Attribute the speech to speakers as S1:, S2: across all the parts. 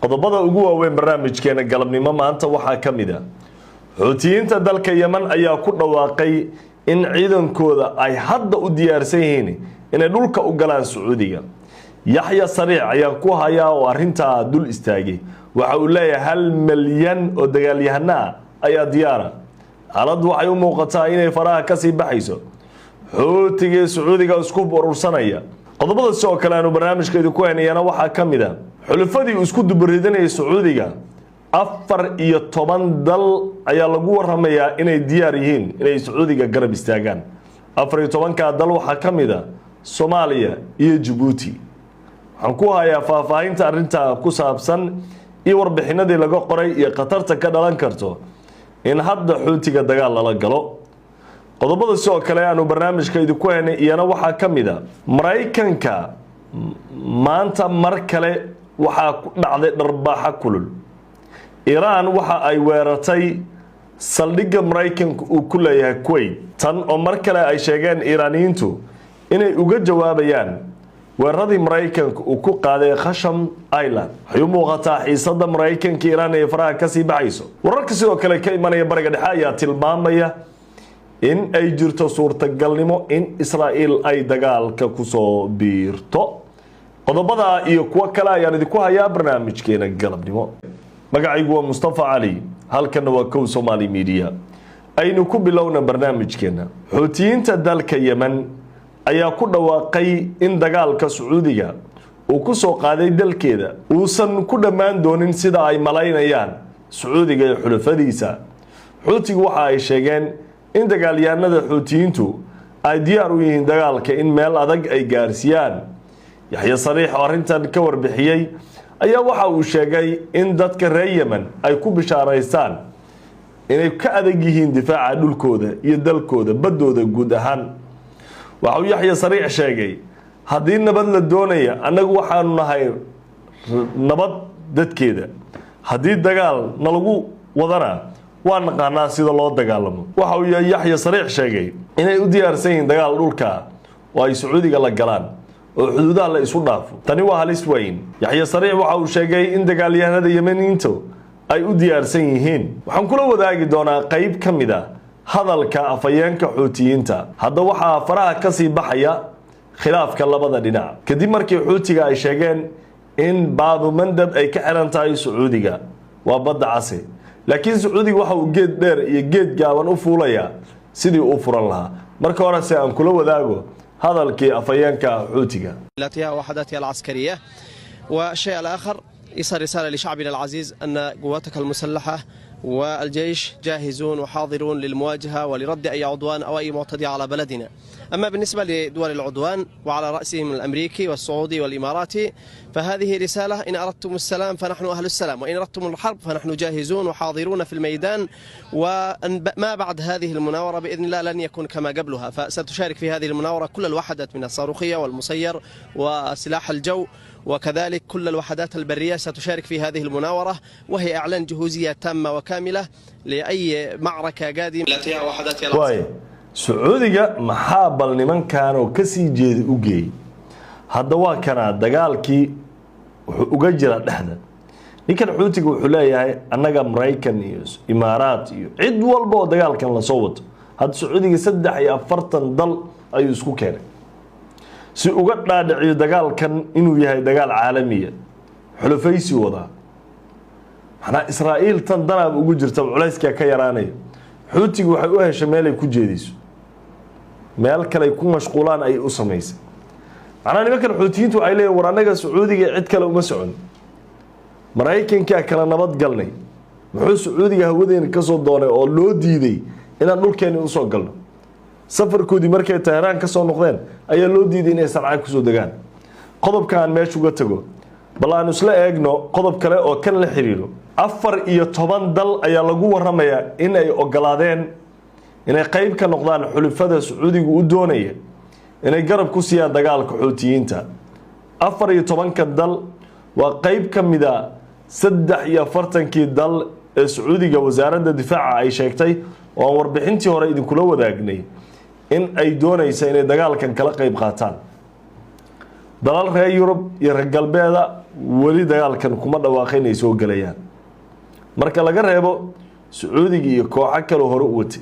S1: Qodobada ugu waaweyn barnaamijkeena galabnimo maanta waxaa ka mid a: Xuutiyiinta dalka Yeman ayaa ku dhawaaqay in ciidankooda ay hadda u diyaarsan yihiin inay dhulka u galaan Sacuudiga. Yaxya Sariic ayaa ku hayaa oo arrintaa dul istaagay. Waxa uu leeyahay 1 milyan oo dagaalyahano ah ayaa diyaara. Xaaladdu waxay u muuqataa inay faraha kasii baxayso, xuutigii Sacuudiga isku urursanaya. Qodobada sidoo kale aanu barnaamijka idinku haynayana waxaa ka mid a xulufadii uu isku dubaridanayay Sacuudiga. 14 dal ayaa lagu waramayaa inay diyaar yihiin inay Sacuudiga garab istaagaan. 14-kaa dal waxaa ka mid a Soomaaliya iyo Jabuuti. Waxaan ku hayaa faahfaahinta arrintaa ku saabsan iyo warbixinadii laga qoray iyo khatarta ka dhalan karto in hadda Xuutiga dagaal lala galo. Qodobada sidoo kale aanu barnaamijka idinku haynay iyana waxaa ka mid a Maraykanka maanta mar kale waxaa ku dhacday dharbaaxa kulul. Iiraan waxa ay weerartay saldhigga Maraykanka uu ku leeyahay Kuwait, tan oo mar kale ay sheegeen Iiraaniyiintu inay uga jawaabayaan weeraradii Maraykanka uu ku qaaday Qeshm Island. Waxay u muuqataa xiisada Maraykanka Iiraan ay faraha kasii baxayso. Wararka sidoo kale ka imanaya Bariga Dhexe ayaa tilmaamaya in ay jirto suurtagalnimo in Israa'iil ay dagaalka kusoo biirto. Qodobada iyo kuwo kale ayaan idinku hayaa barnaamijkeena galabnimo. Magacaygu waa Mustafa Cali, halkana waa Kow Somaali Media. Aynu ku bilowna barnaamijkeena. Xuutiyiinta dalka Yemen ayaa ku dhawaaqay in dagaalka Sacuudiga uu ku soo qaaday dalkeeda uusan ku dhammaan doonin sida ay malaynayaan Sacuudiga iyo xulafadiisa. Xuutigu waxa ay sheegeen in dagaalyahanada Xuutiyiintu ay diyaar u yihiin dagaalka in meel adag ay gaarsiiyaan. Yaxya Sariix oo arrintan ka warbixiyey ayaa waxa uu sheegay in dadka reer Yemen ay ku bishaaraystaan inay ka adag yihiin difaaca dhulkooda iyo dalkooda, baddooda guud ahaan. Waxa uu Yaxya Sariix sheegay, haddii nabad la doonaya, annagu waxaanu nahay nabad dadkeeda, haddii dagaal nalagu wadana, waa naqaanaa sida loo dagaalamo. Waxa uu Yaxya Sariix sheegay inay u diyaarsan yihiin dagaal dhulka oo ay Sacuudiga la galaan oo xuduudaha la isu dhaafo. Tani waa halis weyn. Yaxya Sariix waxa uu sheegay in dagaalyahanada Yemeniintu ay u diyaarsan yihiin. Waxaan kula wadaagi doonaa qeyb ka mid a hadalka afhayeenka Xuutiyiinta. Hadda waxaa faraha kasii baxaya khilaafka labada dhinac kadib markii Xuutiga ay sheegeen in Baabu Mandab ay ka xiran tahay Sacuudiga, waa Badda Case, laakiin Sacuudiga waxa uu geed dheer iyo geed gaaban u fuulayaa sidii uu furan lahaa. Marka hore se aan kula wadaago hadalkii afhayeenka Xuutiga.
S2: وحداتها العسكرية. والشيء الآخر، إيصال رسالة لشعبنا العزيز أن قواتك المسلحة والجيش جاهزون وحاضرون للمواجهة ولرد أي عدوان أو أي معتدي على بلدنا. أما بالنسبة لدول العدوان، وعلى رأسهم الأمريكي والسعودي والإماراتي، فهذه رسالة: إن أردتم السلام فنحن أهل السلام، وإن أردتم الحرب فنحن جاهزون وحاضرون في الميدان. وما بعد هذه المناورة بإذن الله لن يكون كما قبلها، فستشارك في هذه المناورة كل الوحدات من الصاروخية والمسير وسلاح الجو، وكذلك كل الوحدات البرية ستشارك في هذه المناورة، وهي إعلان جهوزية تامة وكاملة لأي معركة قادمة.
S1: Waay, Sacuudiga maxaa bal nimankan oo kasii jeeda u geeyey? Hadda waa kanaa, dagaalkii wuxuu uga jiraa dhexda. Ninkan Xuutiga wuxuu leeyahay annaga Maraykan iyo Imaaraat iyo cid walba oo dagaalkan lasoo wato. Hadda Sacuudiga 43 dal ayuu isku keenay si uga dhaadhiciyo dagaalkan inuu yahay dagaal caalamiya, xulufaysi wadaa. Macnaa Israa'iil tan danaab ugu jirta, culayskaa ka yaraanaya. Xuutigu waxay u heshay meel ay ku jeediso, meel kale ku mashquulaan ayay u samaysay. Macnaa nimankan Xuutiyiintu waxay leeyihin, war annaga Sacuudiga cid kale uma socon, Maraykankaa kala nabad galnay. Muxuu Sacuudiga hawadeena kasoo doonay oo loo diiday inaan dhulkeeni usoo galno? Safarkoodii markay Teheraan kasoo noqdeen ayaa loo diiday inay Sanca kusoo degaan. Qodobka aan meesha uga tago, bal aan isla eegno qodob kale oo kan la xiriiro. 14 dal ayaa lagu waramayaa in ay ogolaadeen inay qeyb ka noqdaan xulifada Sacuudigu u doonaya inay garab ku siiyaan dagaalka Xuutiyiinta. 14-ka dal waa qeyb ka mida 43-kii dal ee Sacuudiga wasaaradda difaaca ay sheegtay, oo aan warbixintii hore idinkula wadaagnay, in ay doonaysa inay dagaalkan kala qeyb qaataan. Dalal reer Yurub iyo reer Galbeeda Weli dagaalkan kuma dhawaaqay inay soo gelayaan, marka laga reebo Sacuudiga iyo kooxo kaloo hore u watay.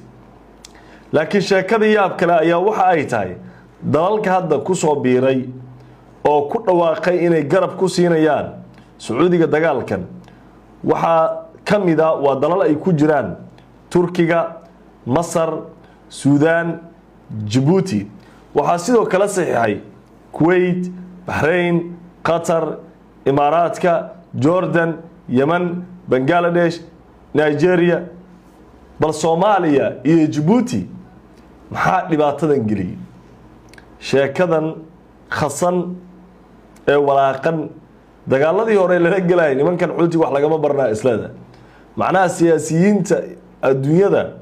S1: Laakiin sheekada yaab kale ayaa waxa ay tahay dalalka hadda ku soo biiray oo ku dhawaaqay inay garab ku siinayaan Sacuudiga dagaalkan waxaa ka mid a, waa dalal ay ku jiraan Turkiga, Masar, Suudaan, Jabuuti. Waxaa sidoo kale saxiixay Kuwait, Baxrain, Qatar, Imaaraadka, Jordan, Yemen, Bangaladesh, Nigeria. Bal Soomaaliya iyo Jabuuti maxaa dhibaatadan geliyey, sheekadan khasan ee walaaqan? Dagaaladii hore lala gelayay nimankan Xuutiga wax lagama barnaa isleeda. Macnaha siyaasiyiinta adduunyada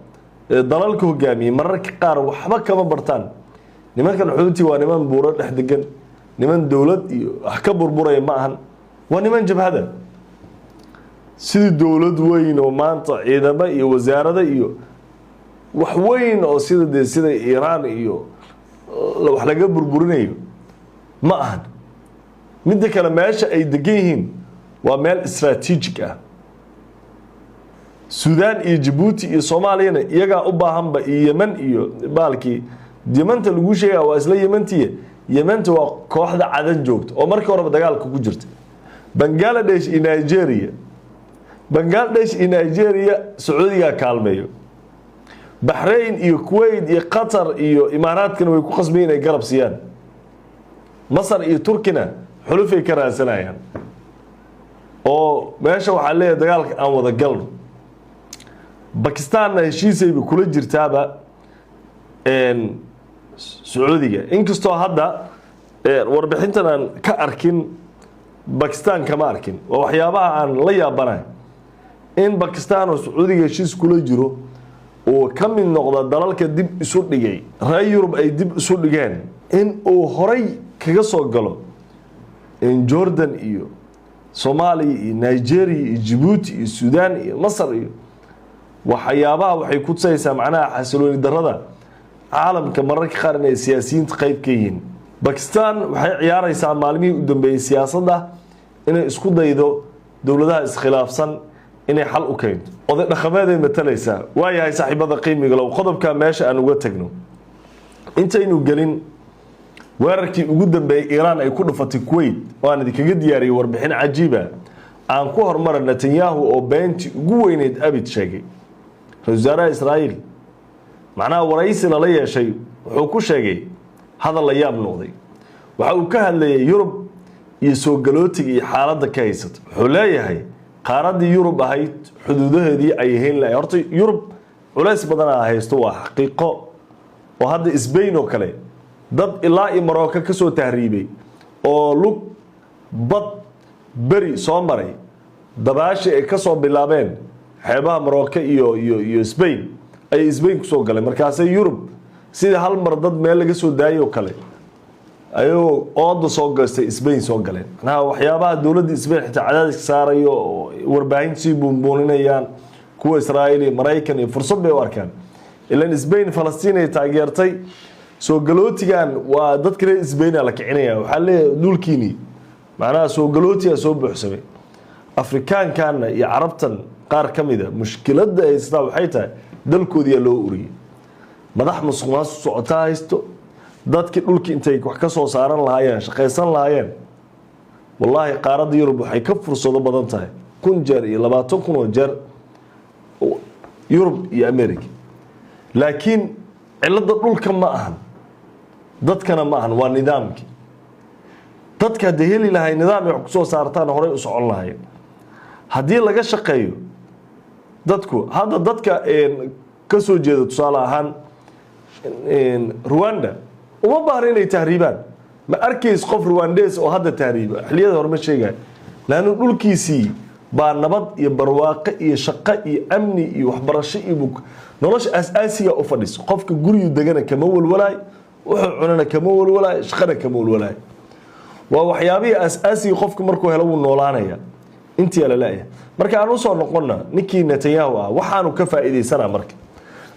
S1: ee dalalka hogaamiyey mararka qaar waxba kama bartaan. Nimankan Xuuti waa niman buuro dhex degan, niman dowlad iyo wax ka burburaya ma ahan, waa niman jabhada. Sidii dowlad weyn oo maanta ciidamo iyo wasaarada iyo wax weyn oo sida dee sida Iiraan iyo wax laga burburinayo ma ahan. Midda kale, meesha ay degan yihiin waa meel strategic ah. Suudaan iyo Jabuuti iyo Soomaaliyana iyagaa u baahanba, iyo Yemen iyo baalkii Yemanta lagu sheegaya waa isla Yemantiye. Yemanta waa kooxda Cadan joogta oo markii horeba dagaalka ku jirta. Bangaladesh iyo Nigeria, Bangladesh iyo Nigeria Sacuudigaa kaalmeeyo. Baxrain iyo Kuwait iyo Qatar iyo Imaaraadkana way ku qasbayen inay garab siiyaan. Masar iyo Turkina xulufay ka raadsanayaan oo meesha waxaa leeyahay dagaalka aan wada galno. Bakistaanna heshiisayba kula jirtaaba Sacuudiga, inkastoo hadda warbixintan aan ka arkin Bakistan, kama arkin. Waa waxyaabaha aan la yaabanahay in Bakistan oo Sacuudiga heshiis kula jiro uu ka mid noqda dalalka dib isu dhigay, reer Yurub ay dib isu dhigeen, in uu horay kaga soo galo Jordan iyo Soomaaliya iyo Nigeria iyo Jabuuti iyo Suudaan iyo Masar iyo waxyaabaha. Waxay ku tusaysaa macnaha xasilooni darada caalamka mararka qaar inay siyaasiyiinta qayb ka yihiin. Bakistan waxay ciyaareysaa maalmihii u dambeeyey siyaasadda inay isku daydo dowladaha iskhilaafsan inay xal u keento, oday dhaqameeday matalaysaa. Waayahay, saaxiibada qiimiga low, qodobka meesha aan uga tagno. Intaynu gelin weerarkii ugu dambeeyey Iiraan ay ku dhufatay Kuwait oo aan idinkaga diyaariyey warbixin cajiiba, aan ku hormara Netanyahu oo beentii ugu weyneyd abid sheegay. Ra-isul wasaaraha Israa'iil macnaha waraysi lala yeeshay wuxuu ku sheegay hadal la yaab noqday. Waxa uu ka hadlayay Yurub iyo soo galootiga iyo xaaladda ka haysata. Wuxuu leeyahay qaaraddii Yurub ahayd xuduudaheedii ay hayn lahay. Horta Yurub culays badanaa haysto, waa xaqiiqo, oo hadda Sbain oo kale dad ilaa iyo Marocco ka soo tahriibay oo lug, bad, beri soo maray, dabaashii ay ka soo bilaabeen xeebaha Marocco iyo Sbain ayay Sbain kusoo galeen. Markaasay Yurub sidii hal mar dad meel laga soo daayay oo kale ayagoo ooda soo gastay Sbain soo galeen. Macnaha waxyaabaha dowladda Sbain xitaa cadaadiska saarayo oo warbaahinta sii buunbuuninayaan kuwa Israa'iil iyo Maraykan iyo fursad bay u arkaan, ilan Sbain Falastiin ay taageertay. Soo galootigan waa dadka reer Sbaina la kicinaya. Waxaa leeyahay dhulkiini macnaha soo galootiga soo buuxsamay. Afrikaankanna iyo Carabtan qaar ka mida mushkiladda haysataa waxay tahay dalkoodiyaa loo uriyey, madax musuq maasuq socotaa haysto. Dadkii dhulkii intay wax ka soo saaran lahaayeen, shaqaysan lahaayeen, wallaahi qaaradda Yurub waxay ka fursado badan tahay 1000 jeer iyo 20,000 oo jeer Yurub iyo America. Laakiin cilladda dhulka ma ahan, dadkana ma ahan, waa nidaamkii. Dadka hadday heli lahay nidaam ay wax kusoo saartaan, horey u socon lahayen haddii laga shaqeeyo. Dadku hadda dadka ka soo jeeda, tusaale ahaan Ruwanda, uma baahna inay tahriibaan. Ma arkays qof Ruwandes oo hadda tahriiba, xilliyada hore ma sheegayo, laannu dhulkiisii baa nabad iyo barwaaqo iyo shaqo iyo amni iyo waxbarasho iyo nolosha aas-aasiga u fadhiso. Qofka gurigu degana kama walwalaay, wuxuu cunana kama walwalaay, shaqana kama walwalaay. Waa waxyaabihii aas-aasiga qofka markuu helo wuu noolaanaya. Intii la leeyahay. Marka aan usoo noqonna ninkii Netanyahu ah, waxaanu ka faa'iidaysanaa marka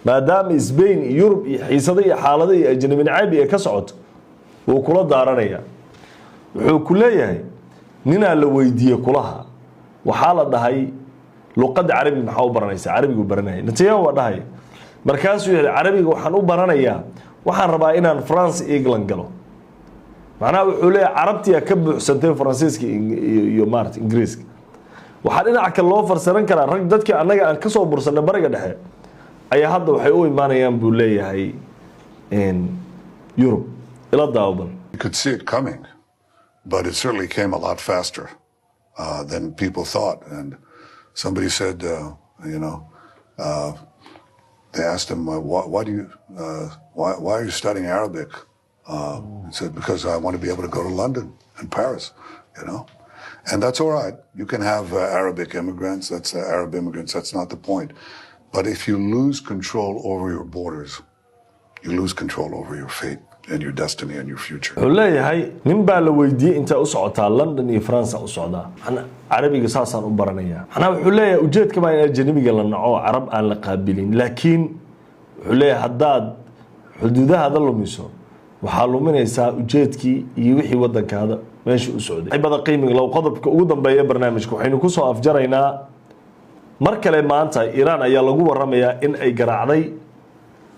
S1: maadaama Sbain iyo Yurub iyo xiisado iyo xaalado iyo ajnabi nacaybi ay ka socoto, wuu kula daaranayaa. Wuxuu ku leeyahay Ninaa la weydiiyey kulaha, waxaa la dhahay, "Luqadda Carabiga maxaa u baranaysa?" Carabigu baranaya Netanyahu waa dhahay. Markaasuu yihi, "Carabiga waxaan u baranayaa, waxaan rabaa inaan France, England galo." Macnaha wuxuu leeyahay Carabtiya ka buuxsantay Faransiiska iyo maarata Ingiriiska. Waxaa dhinaca kale loo farsaran karaa rag dadkii annaga aan kasoo bursanay Bariga Dhexe ayaa hadda waxay u imaanayaan, buu leeyahay, Yurub. Ila daawabal.
S3: You could see it coming, but it certainly came a lot faster than people thought. And somebody said, they asked him, "Why are you studying Arabic?" He said, "Because I want to be able to go to London and Paris." And that's all right. You can have Arabic immigrants. That's Arab immigrants. That's not the point. But if you lose control over your borders, you lose control over your fate and your destiny and your future.
S1: Wuxuu leeyahay, nin baa la weydiiyey, "Intaa u socotaa?" "London iyo France u socdaa." Macnaa Carabiga saasaan u baranayaa. Macnaa wuxuu leeyahay ujeedka baa in ajanabiga la naco, Carab aan la qaabilin, laakiin wuxuu leeyahay haddaad xuduudahaada lumiso, waxaa luminaysaa ujeedkii iyo wixii wadankaada meesha u socday. Bada qiimiga low, qodobka ugu dambeeya barnaamijka waxaynu kusoo afjaraynaa mar kale maanta Iiraan ayaa lagu waramayaa in ay garaacday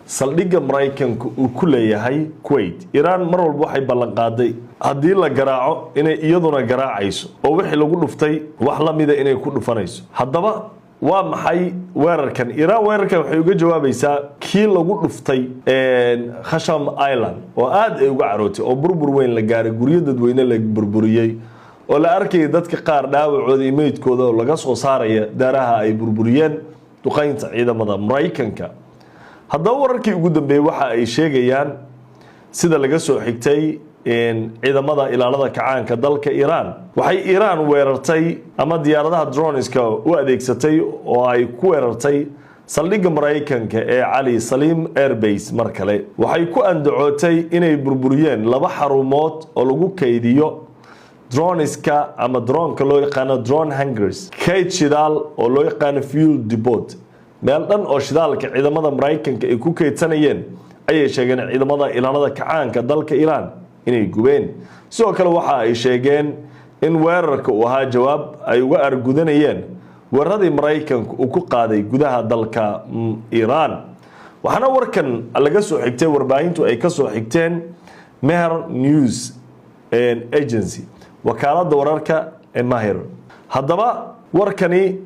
S1: saldhigga Maraykanka uu ku leeyahay Kuwait. Iiraan mar walba waxay ballanqaaday haddii la garaaco inay iyaduna garaacayso, oo wixii lagu dhuftay wax la mida inay ku dhufanayso. Haddaba waa maxay weerarkan Iiraan? Weerarkan waxay uga jawaabaysaa kii lagu dhuftay Khasham Island oo aada ay uga carootay, oo burbur weyn la gaaray, guryo dadweyne la burburiyey, oo la arkayay dadka qaar dhaawacooda iyo meydkooda oo laga soo saaraya daaraha ay burburiyeen duqeynta ciidamada Maraykanka. Haddaba wararkii ugu dambeeyey waxa ay sheegayaan, sida laga soo xigtay ciidamada Ilaalada Kacaanka dalka Iiraan, waxay Iiraan weerartay ama diyaaradaha droneska u adeegsatay oo ay ku weerartay saldhigga Maraykanka ee Cali Saliim Airbase. Mar kale waxay ku andacootay inay burburiyeen laba xarumood oo lagu kaydiyo droneska ama droneka loo yaqaano drone hangars, kayd shidaal oo loo yaqaano fuel depot, meel dhan oo shidaalka ciidamada Maraykanka ay ku kaydsanayeen ayay sheegeen ciidamada Ilaalada Kacaanka dalka Iiraan inay gubeen. Sidoo kale waxa ay sheegeen in weerarka uu ahaa jawaab ay uga argudanayeen weeraradii Maraykanka uu ku qaaday gudaha dalka Iiraan. Waxaana warkan laga soo xigtay, warbaahintu ay ka soo xigteen, Mehr News Agency, wakaalada wararka ee Mahir. Haddaba warkani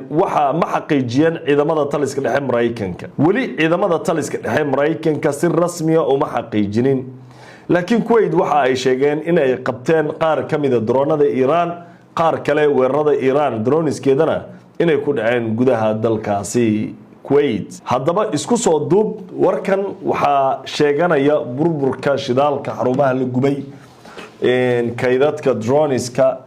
S1: waxa ma xaqiijiyeen ciidamada taliska dhexe Maraykanka. Weli ciidamada taliska dhexe Maraykanka si rasmiya uma xaqiijinin, laakiin Kuwait waxa ay sheegeen in ay qabteen qaar ka mida daroonada Iiraan, qaar kale weerarada Iiraan droniskeedana inay ku dhaceen gudaha dalkaasi Kuwait. Haddaba isku soo duub, warkan waxaa sheeganaya burburka shidaalka, xarumaha la gubay, kaydadka droniska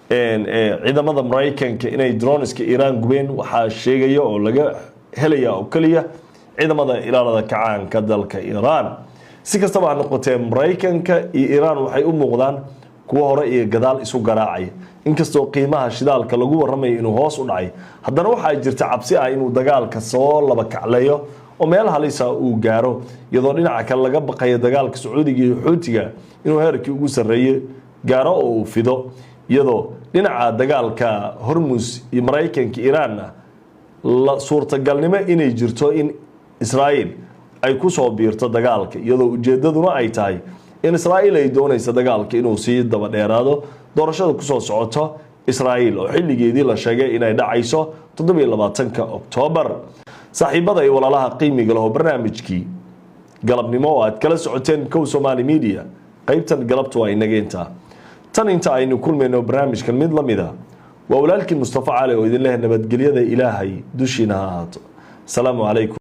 S1: ciidamada Maraykanka inay droniska Iiraan gubeen, waxaa sheegaya oo laga helaya oo keliya ciidamada Ilaalada Kacaanka dalka Iiraan. Si kastaba ha noqotee, Maraykanka iyo Iiraan waxay u muuqdaan kuwo hore iyo gadaal isu garaacaya. Inkastoo qiimaha shidaalka lagu warramayo inuu hoos u dhacay, haddana waxaa jirta cabsi ah inuu dagaalka soo laba kacleeyo oo meel halisa uu gaaro, iyadoo dhinaca kale laga baqayo dagaalka Sacuudiga iyo Xuutiga inuu heerkii ugu sarreeye gaaro oo uu fido, iyadoo dhinaca dagaalka Hormus iyo Maraykanka Iiraanna la suurtagalnimo inay jirto in Israa'iil ay ku soo biirto dagaalka, iyadoo ujeedaduna ay tahay in Israa'iil ay doonaysa dagaalka inuu sii daba dheeraado, doorashada kusoo socoto Israa'iil oo xilligeedii la sheegay inay dhacayso 27-ka Oktoobar. Saaxiibada iyo walaalaha qiimiga laho, barnaamijkii galabnimo oo aad kala socoteen Kow Somaali Media qaybtan galabtu waa inaga intaa. Tan inta aynu kulmayno barnaamijkan mid la mid a, waa walaalkii Mustafa Cali oo idin leh nabadgelyada Ilaahay dushiina ha ahaato. Asalaamu calaykum.